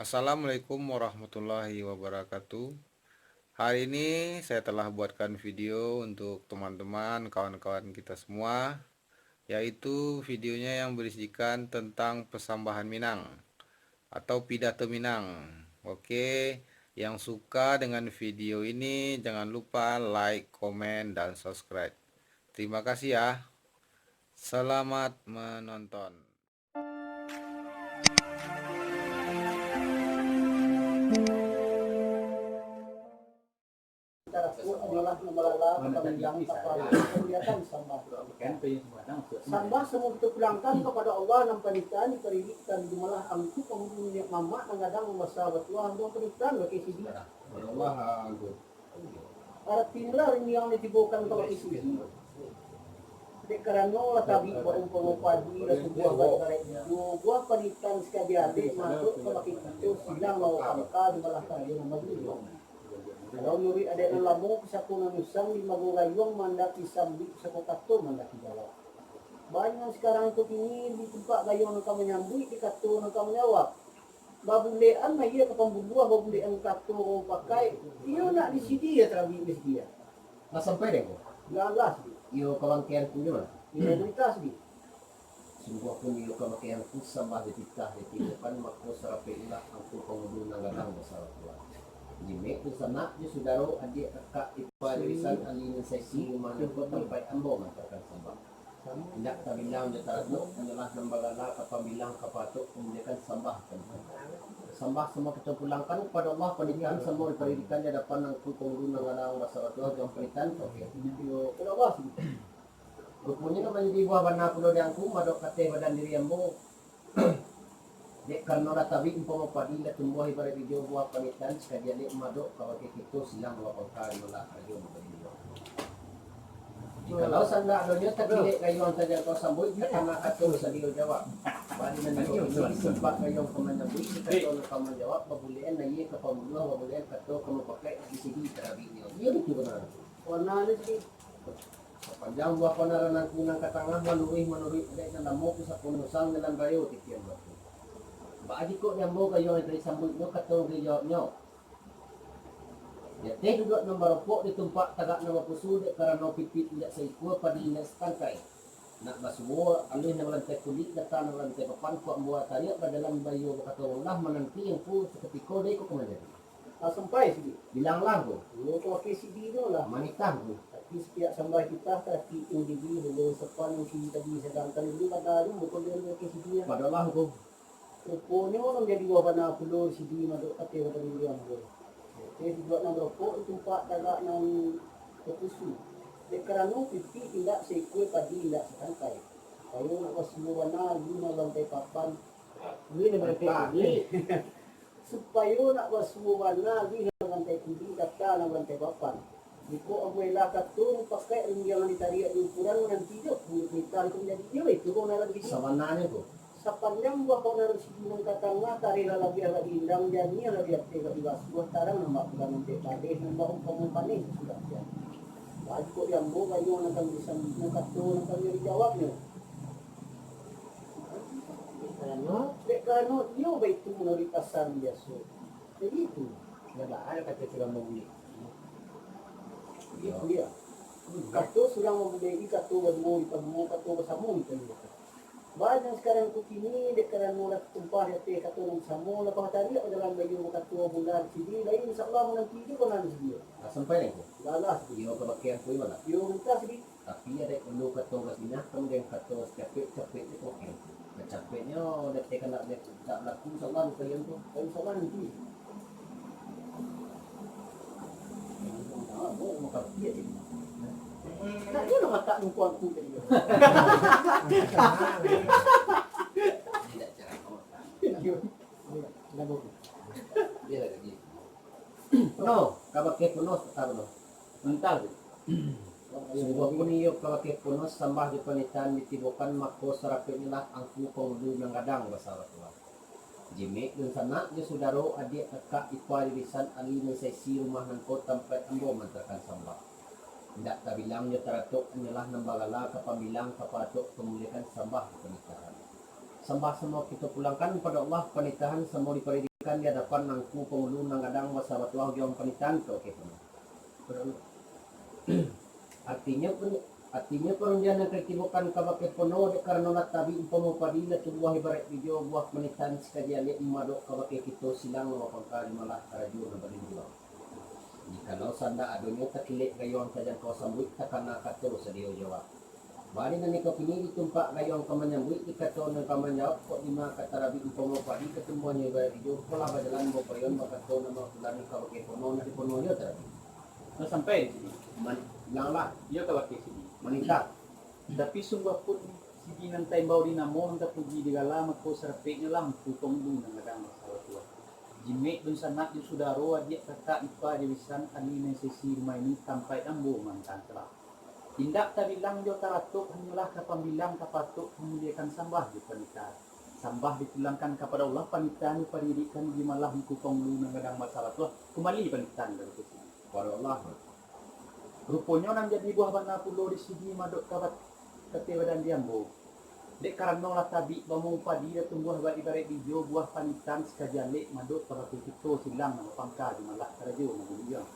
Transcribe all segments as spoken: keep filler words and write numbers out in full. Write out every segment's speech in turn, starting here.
Assalamualaikum warahmatullahi wabarakatuh. Hari ini saya telah buatkan video untuk teman-teman, kawan-kawan kita semua, yaitu videonya yang berisikan tentang persembahan Minang atau pidato Minang. Oke, yang suka dengan video ini jangan lupa like, komen, dan subscribe. Terima kasih ya. Selamat menonton. Taratuk hanyolah nan balala ka pambilang kapalo, kamuliakan sambah. Sambah samo kito pulangkan kapado Allah nan panitahan diparirikkan di jumlah angku pangulu niniak mamak nan gadang nan basa batuah, ambo panitahan bakeh sidi. Arati inilah rindiang nan ditibokan ka bakeh sidi. Dek karano lah tabik baumpamo padi, lah tubuah bak karek ijo, buah panitahan sakali alek masuk ka bakeh kito, silang lawak pangka di jumlah karajo nan baduo. Kalau manuruik adaik nan lamo, pusako nan usang di mago gayuang mandaki sambuik, pusako kato mandaki jawab. Banyak sakarang ko kini di tumpak gayuang nan ka manyambuik, di kato nan ka manjawab. Babulekan aia ka pambuluah, babulekan kato ka pakai, iyo nak di sidi yo tarabik di sidi yo. Lah sampai deh ko? Lalas di. Iyo ka bangkean ku jo lah. Iyo berita sidi. Sungguahpun iyo ka bangkean ku sambah di titah di timukan, mako sarapeklah angku pangulu nan gadang basa batuah. Jimek dunsanak jo sudaro, adiak kakak ipar irisan, ali nan saisi rumah nan ko tampaik ambo mantakan sambah. Indak tabilang jo taratuk, hanyolah nan bagala ka pambilang, ka patuik pamuliakan sambah. Sambah samo kito pulangkan kapado Allah panitahan, samo diparirikkan di adapan angku pangulu nan gadang basa batuah jo panitahan. Oke. Ruponyo nan manjadi buah bana pulo di angku, madok kateh badan diri ambo. Dek karano lah tabik umpamo padi, lah tumbuah ibarat ijo, buah panitahan sakali alek madok ka bakeh kito, silang lawak pangka di jumlah karajo nan baduo. Jikalau sandak adonyo takilek gayuang tajangkau sambuik, takana kato sadio jawab. Bari nan di siko di tumpak gayuang ka manyambuik, di kato nan ka manjawab, babulekan aia ka pambuluah, babulekan kato ka mupakaik, di sidi tarabiknyo. Iyo batua bana. Warna ni sidi. Sapanjang buah panaran angku nan ka tangah, manuruik-manuruik adaik nan lamo, pusako nan usang jalan rayo titian batu. Baa jikok di ambo gayuang nan tadi sambuiknyo, kato nan tadi jawabnyo. Di ateh duduak nan baropok, di tumpak tagak nan bapusu, dek karano pipik indak saikua, padi indak satangkai. Nak basuo aluih nan balantai kulik, gata nan balantai papan, kok ambo tariak bajalan baiyo bakato, lah mananti angku sakutiko, dek iko ka manjadi. Lah sampai sidi. Bilanglah ko. Iyo, ka bakeh sidi tu lah. Manitah ko. Tapi sapihak sambah titah, tarapik tinggi di hulu sepan nan sidi tadi, sadangkan dulu kada alun bukon dari bakeh sidi lah. Padolah ko. Ruponyo nan jadi buah bana pulo sidi madok kateh badan diri ambo. Kateh duduak nan baropok di tumpak tagak nan bapusu. Dek karano pipik indak saikua, padi indak satangkai. Supayo nak basuo bana, aluih nan balantai papan. Aluih nan balantai kulik. Supayo nak basuo bana, aluih nan balantai kulik, gata nan balantai papan. Jikok ambo elah kato mupakaik, rindiang nan ditariak di ukuran, mananti jo puluah mita ko manjadi. Iyo, itu kabananyo ko. Sabananyo ko. Sapanjang buah kabananyo sidi nan ka tangah, tareh lah labiah ka diindang, janiah lah di ateh ka dibasuah, tarang nan bak bulan nan dek bareh, nan baumpamo paneh sasudah ujan. Baa jikok di ambo gayuang nan ka disambuiknyo, kato nan ka dijawabnyo. Dek karano iyo baitu manuruik pasan biaso. Jadi itu. Lah baa kato surang babulek. Itu dia. Kato surang babulek, kato baduo dipaduo, kato basamo dipaduo. Banyak sakarang ko kini, dek karano lah tatumpah di ateh kato nan samo, lah patariak bajalan baiyo bakato, bulan sidi lain, insya Allah mananti jo kabananyo sidi. Lah sampai lai ko? Lah, lah. Iyo ka bakeh angku, iyo lah. Iyo, minta sidi. Tapi adaik pulo kato basinah, kamudian kato sacapek-capek di kopi. Sacapeknyo, dak teh kandak, dak balaku, insya Allah, bukan yang tu. Insya Allah, nanti. Nak dia nak matak muka aku tadi. Tidak cara kau. Iyo. Dah bagus. Dia lagi. Penuh, ka bakeh penuh, tak penuh. Mentah tu. Sungguahpun iyo ka bakeh penuh, sambah jo panitahan ditibokan, mako sarapeknyolah angku pangulu nan gadang basa batuah. Jimek dunsanak jo sudaro, adiak kakak ipar irisan, ali nan saisi rumah nan ko tampaik ambo mantakan sambah. Indak tabilang jo taratok, hanyolah nan bagala ka pambilang, ka patuik pamuliakan, sambah jo panitahan. Sambah samo kito pulangkan kapado Allah, panitahan samo dipariri Kan di hadapan Angku Pangulu nan gadang basa batuah jo panitahan ka bakeh Pono. Artinyo, artinyo parundian nan ka ditibokan ka bakeh Pono, dek karano lah tabik umpamo padi, lah tumbuah ibaraik bijo, buah panitahan sakaji alek mamadok ka bakeh kito, silang nan bapangka jo malah karajo nan balinjuang. Jikalau sandak adonyo takilek gayuang tajangkau sambuik, takana kato sadio jawab. Bari nan iko kini ditumpak gayuang ka manyambuik, dikato nan ka manjawab, kok dima ka tarabik umpamo padi, ka tumbuahnyo ibaraik bijo, ko lah bajalan bapayuan, bakato nan bapulan ka bakeh Pono, nak di Pono jo tarabik. Lah sampai di sini. Man-, ilanglah. Iyo ka bakeh sini. Manitah. Tapi sungguah pun sigi nan taimbau di namo, nan tapuji di gala, mako sarapeknyo lah Angku Pangulu nan gadang basa batuah. Jimek dunsanak jo sudaro, adiak kakak ipa jo bisan, ahli nan saisi rumah ini, tampaik ambo mantahan salam. Indak tabilang jo taratok, hanyolah ka pambilang, ka patok mamuliakan sambah jo panitahan. Sambah dipulangkan kapado Allah, panitahan diparirikkan di malah Angku Pangulu nan gadang basa batuah, kumbali panitahan ka bakeh sini. Kapado Allah. Ruponyo nan jadi buah bana pulo di sigi madok ka bat-, kate badan di ambo. Dek karano lah tabik bamau padi, lah tumbuah ba-, ibaraik bijo, buah panitahan sakaji alek madok ka bakeh kito, silang nan bapangka jo malah karajo nan balinjuang.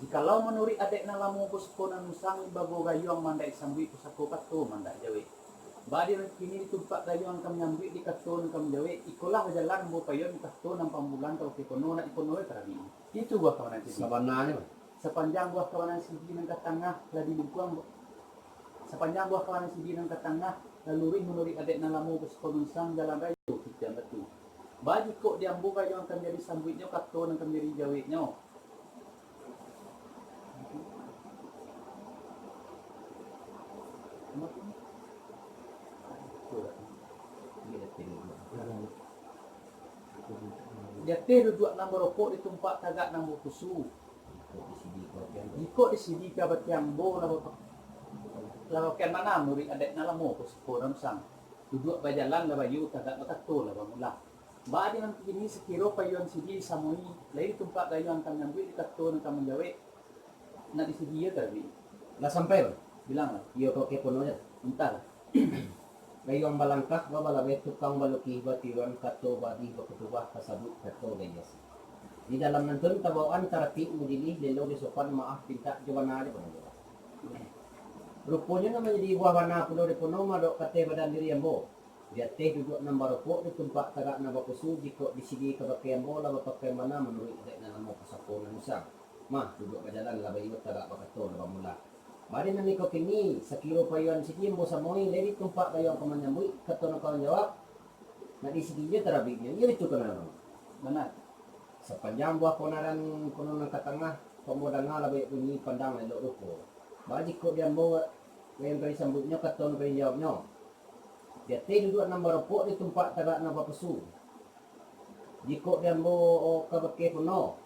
Jikalau manuruik adaik nan lamo, pusako nan usang, limbago gayuang mandak disambuik, pusako kato mandak jawek. Bari nan kini ditumpak gayuang ka manyambuik, dikato nan ka manjawek, iko lah bajalan ambo payuan, kato nan pamulan ka bakeh Pono, nak di Pono tarabik. Itu buah kamanan sigi. Sabananyo. Sapanjang buah kamanan sigi nan ka tangah lah dilingkuang, sapanjang buah kamanan sigi nan ka tangah lah luruih manuruik adaik nan lamo, pusako nan usang, jalan rayo titian batu. Baa jikok di ambo gayuang ka manjadi sambuiknyo, kato nan ka manjadi jaweknyo. Di ateh duduak nan barokok, ditumpak tagak nan bapusu. Jikok di sigi ka bakeh ambo, lah bapa-, lah bapakian bana manuruik adaik nan lamo, pusako nan usang. Duduak bajalan lah bayo, tagak bakato lah bamulah. Baa di nan kini, sakiro payuan sigi disamui, lai ditumpak gayuang ka manyambuik, dikato nan ka manjawek, nak di sigi iyo tarabik. Lah sampai, Bang? Bilanglah. Iyo ka bakeh Pono jo. Antahlah. Gayuang balangkah babalabeh, tukang balukih batiruan, kato badih bakutubah, tasabuik kato gayas. Di dalam nantun tabawaan, taratiik majilih, lelo jo sopan, maaf pintak jo bana jo panjawab. Ruponyo nan manjadi buah bana pulo di Pono, madok ka ateh badan diri ambo. Di ateh duduak nan barokok, ditumpak tagak nan bapusu, jikok di sigi ka bakeh ambo, lah bapakian bana manuruik adaik nan lamo, pusako nan usang. Mah, duduak bajalan lah bayo, tagak bakato lah bamulah. Bari nan iko kini, sakiro payuan sigi ambo samui, lai ditumpak gayuang ka manyambuik, kato nan ka manjawab, nak di sigi jo tarabiknyo, iyo itu kananyo. Bana. Sapanjang buah kamanan Pono nan ka tangah, kok ambo danga lah banyak bunyi, pandang lah elok rupo. Baa jikok di ambo gayuang ka disambuiknyo, kato nan ka dijawabnyo. Di ateh duduak nan barokok, ditumpak tagak nan bapusu. Jikok di ambo ka bakeh Pono,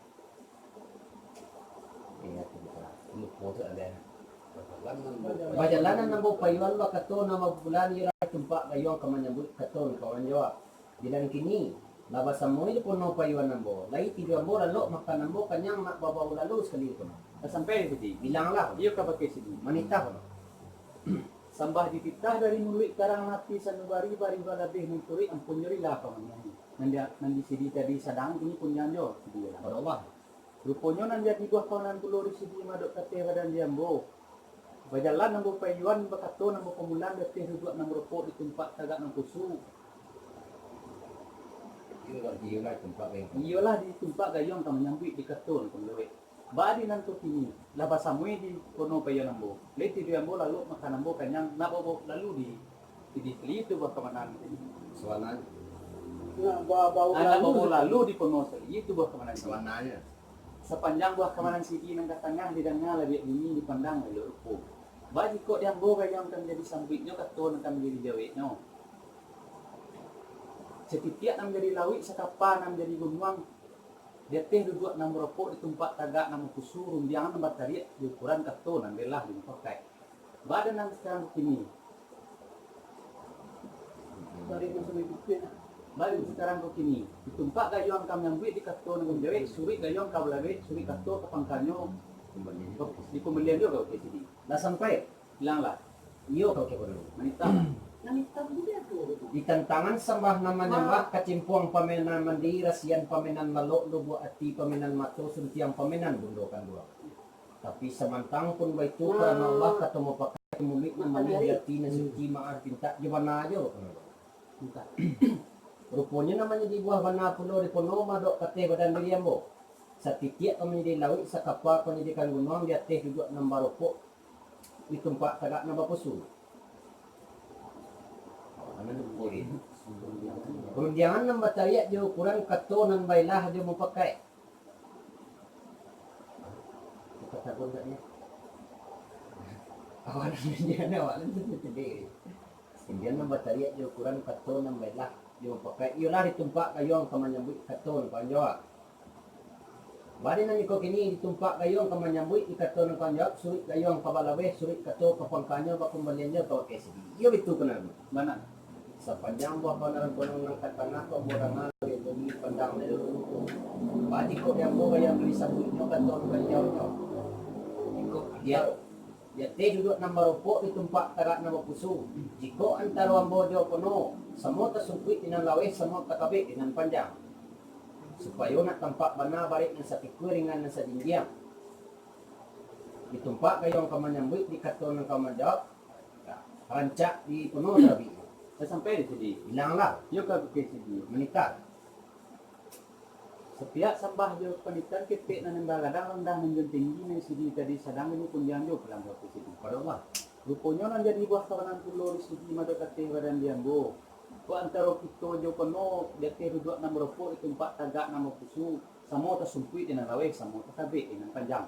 bajalan nan ambo payuan, bakato nan bapulan, iyolah ditumpak gayuang ka manyambuik, kato nan ka manjawab. Di nan kini, lah basamui di Pono payuan ambo, lai tiduak ambo lalok, makan ambo kanyang, nak babau lalu sakali di Pono. Lah sampai di sigi. Bilanglah. Iyo ka bakeh sigi. Manitah Pono. Sambah dititah dari muluik karang, napi sanubari, bari balabeh manturuik, ampun jo rila pamaniahnyo. Nan di, nan di sigi tadi sadang, kini punyo jo sigi lah. Kapado Allah. Ruponyo nan jadi buah kamanan pulo di sigi madok ka ateh badan di ambo. Bajalan nan bapayuan, bakato nan bapamulan, di ateh duduak nan barokok, ditumpak tagak nan pusu. Iyolah, iyolah ditumpak gayuang. Iyolah ditumpak gayuang ka manyambuik, dikato nan ka manjawek. Baa di nan kini, lah basamui di Pono payuan ambo. Lai tiduak ambo lalok, makan ambo kanyang, nak babau lalu di, di, di, itu buah kamanan. Sabananyo. Nak ba-, bau lalu. Nak babau lalu di Pono sakali, itu buah kamanan. Sabananyo. Sapanjang buah kamanan sigi nan ka tangah, didanga lah banyak bunyi, dipandang lah elok rupo. Baa jikok di ambo gayuang ka manjadi sambuiknyo, kato nan ka manjadi jaweknyo. Satitiak nan manjadi lauik, sakapa nan manjadi gunuang, di ateh duduak nan barokok, ditumpak tagak nan bapusu, rundiang nan batariak, di ukuran kato nan lah dimupakaik. Baa di nan sakarang ko kini. Baa di nan sakarang ko kini. Ditumpak gayuang ka manyambuik, dikato nan ka manjawek, suruik gayuang ka balabeh, suruik kato ka pangkanyo, dikumbalian juo ka bakeh sigi. Lah sampai? Bilanglah. Iyo ka bakeh Pono. Manitah. Di tantangan sambah nan manyambah, kacimpuang pamenan mandi, rasian pamenan lalok, lubuak ati pamenan mato, suntiang pamenan bundo kanduang. Tapi samantang pun baitu, karano Allah kato mupakai, muluik nan manih, ati nan suci, maaf pintak jo bana jo. Ruponyo nan manjadi buah bana pulo dipono madok ka ateh badan diri ambo. Satitiak ka manjadi lauik, sakapa ka manjadikan gunuang, di ateh duduak nan baropok, di tumpak tagak nan bapusu. Parundiangan nan batariak jo ukuran kato nan bailah jo mupakai. Awak nan rundiangan, awak nan rundiangan. Rundiangan nan batariak jo ukuran kato nan bailah jo mupakai, iyolah di tumpak gayuang ka manyambuik kato nan kawan jawab. Bari nan iko kini, di tumpak gayuang ka manyambuik di kato nan kawan jawab, suruik gayuang ka balaweh, suruik kato ka pangkanyo, bakumbalian jo ka bakeh sigi. Iyo bitu ko nan. Bana. Sapanjang buah kanalan ponong nan ka tangah, kok ambo danga, kok ambo pandang dari luko. Baa jikok di ambo gayuang nan disambuiknyo, kato nan ka dijawabnyo. Jikok di ateh duduak nan baropok, di tumpak tagak nan bapusu. Jikok antaro ambo jo pono, samo tasungkuik di nan laweh, samo takabek di nan panjang. Supayo nak tampak bana, barek nan sapikua, ringan nan sajinjiang. Di tumpak gayuang ka manyambuik, di kato nan ka manjawab, rancak di pono tarabiik. Lah sampai di sigi. Bilanglah. Iyo ka bakeh sigi. Manitah. Sapihak sambah jo panitahan, ketek nan bagadang, randah nan jan tinggi, nan sigi tadi sadang, kini pundiang jo pulang ka bakeh sigi. Pado Allah. Ruponyo nan jadi buah kawanan pulo di sigi madok ka ateh badan di ambo. Kok antaro kito jo pono, di ateh duduak nan baropok, di tumpak tagak nan bapusu, samo tasungkuik di nan laweh, samo takabek di nan panjang.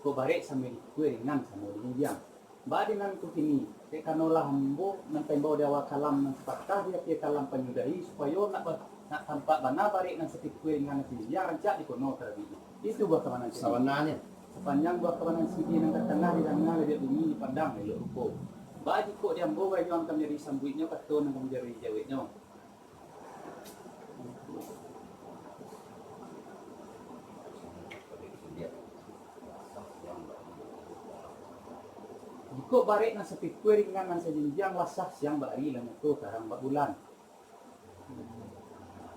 Kok barek samo dipikua, ringan samo dijinjiang. Baa di nan ko kini, dek karano lah ambo nan taimbau di awa kalam, nan sapatah di akhia kalam panyudahi, supayo nak ba-, nak tampak bana, barek nan sapikua, ringan nan dijinjiang, rancak di pono tarabiik. Itu buah kawanan sigi. Sabananyo. Sapanjang buah kawanan sigi nan ka tangah didanga, labiak bumi dipandang elok rupo. Baa jikok di ambo gayuang ka manjadi sambuiknyo, kato nan ka manjadi jaweknyo. Jikok barek nan sapikua, ringan nan sajinjiang, lasah siang bak ari, lah nyato tarang bak bulan.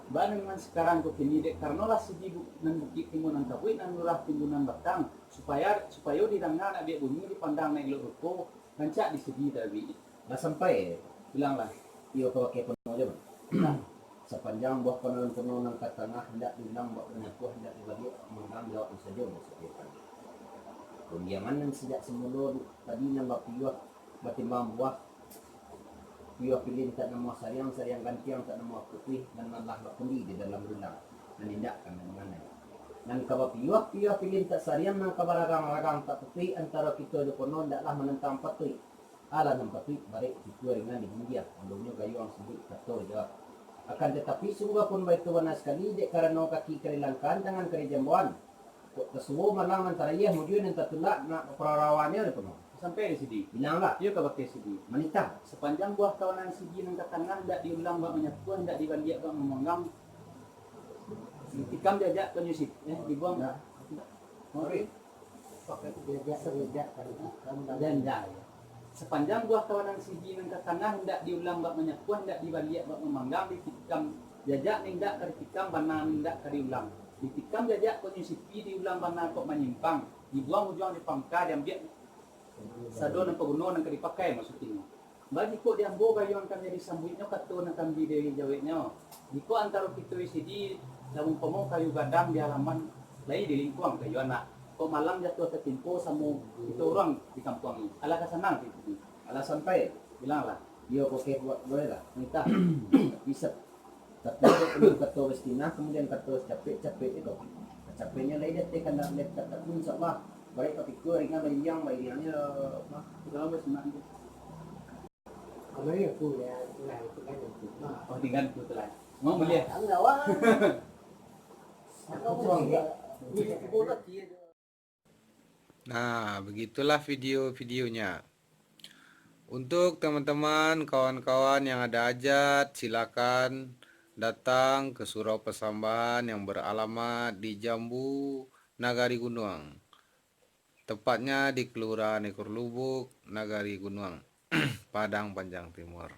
Baa nan sakarang ko kini, dek karano lah sigi bu-, nan bukik timbunan kabuik, nan lurah timbunan batang, supaya, supayo didanga nak biak bunyi, dipandang nak elok rupo, rancak di sigi tarabiik. Lah sampai. Bilanglah. Iyo ka bakeh pono jo, Bang. Sapanjang buah kanalan pono nan ka tangah, indak diulang bak manyapuah, indak dibaliak bak mamanggang, jawab sajo, maksudnyo tadi. Rundiangan nan sajak samulo tadi nan bapiyuah batimbang buah, piyuah pilin tak namuah sariang, sariang gantiang tak namuah putuih, nan lah bakundi di dalam rulang, nan indak ka manganai. Nan ka bapiyuah-piyuah pilin tak sariang, nan ka baragang-ragang tak putuih, antaro kito jo pono ndaklah manantang patuik. Alah nan patuik, barek pikua ringan dijinjiang, alunyo gayuang sambuik kato jawab. Akan tatapi, sungguahpun baitu bana sakali, dek karano kaki ka dilangkahan, tangan ka dijamboan. Kok tasuo malang nan tarayia, mujua nan tatulak, nak pararawanyo di pono. Sampai di sigi. Bilanglah. Iyo ka bakeh sigi. Manitah. Sapanjang buah kawanan sigi nan ka tangah, indak diulang bak manyapuah, indak dibaliak bak mamanggang. Ditikam jajak konyusipi, eh, dibuang. Oke. Sapanjang buah kawanan sigi nan ka tangah, indak diulang bak manyapuah, indak dibaliak bak mamanggang, ditikam jajak nan indak ka ditikam, bana nan indak ka diulang. Ditikam jajak konyusipi, diulang bana kok manyimpang, dibuang ujuang di pangka, diambiak sado nan paguno nan ka dipakai, maksudnyo. Baa jikok di ambo gayuang ka manjadi sambuiknyo, kato nan ka manjadi jaweknyo. Jikok antaro kito di sigi, lah umpamo kayu gadang di alaman, lai di lingkuang kayu anak. Kok malang jatuah tatimpo, samo kito urang di kampuang ni. Alah ka sanang kito ni. Alah sampai. Bilanglah. Iyo, oke, buat boleh lah. Manitah. Bisa. Tapi ado kato bastinah, kamudian kato sacapek-capek itu. Sacapeknyo lai di ateh kandak lep, tapi insyaallah, barek ka pikua, ringan bairiang, bairiangnyo, mah. Kalau bastinah tu. Kalau iyo tu, ya, lah, itu kan itu. Oh, tinggal tu lah. Mau beli ya? Enggak, wah. Aku buang, ya. Ini bola dia. Nah, begitulah video-videonya. Untuk teman-teman, kawan-kawan yang ada hajat, silakan datang ke Surau Pasambahan yang beralamat di Jambu, Nagari Gunuang. Tepatnya di Kelurahan Ekor Lubuk, Nagari Gunuang, Padang Panjang Timur.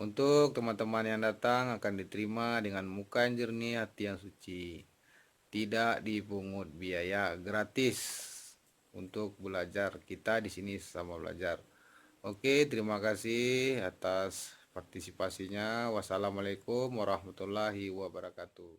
Untuk teman-teman yang datang akan diterima dengan muka yang jernih, hati yang suci. Tidak dipungut biaya, gratis untuk belajar. Kita di sini sama belajar. Oke, terima kasih atas partisipasinya. Wassalamualaikum warahmatullahi wabarakatuh.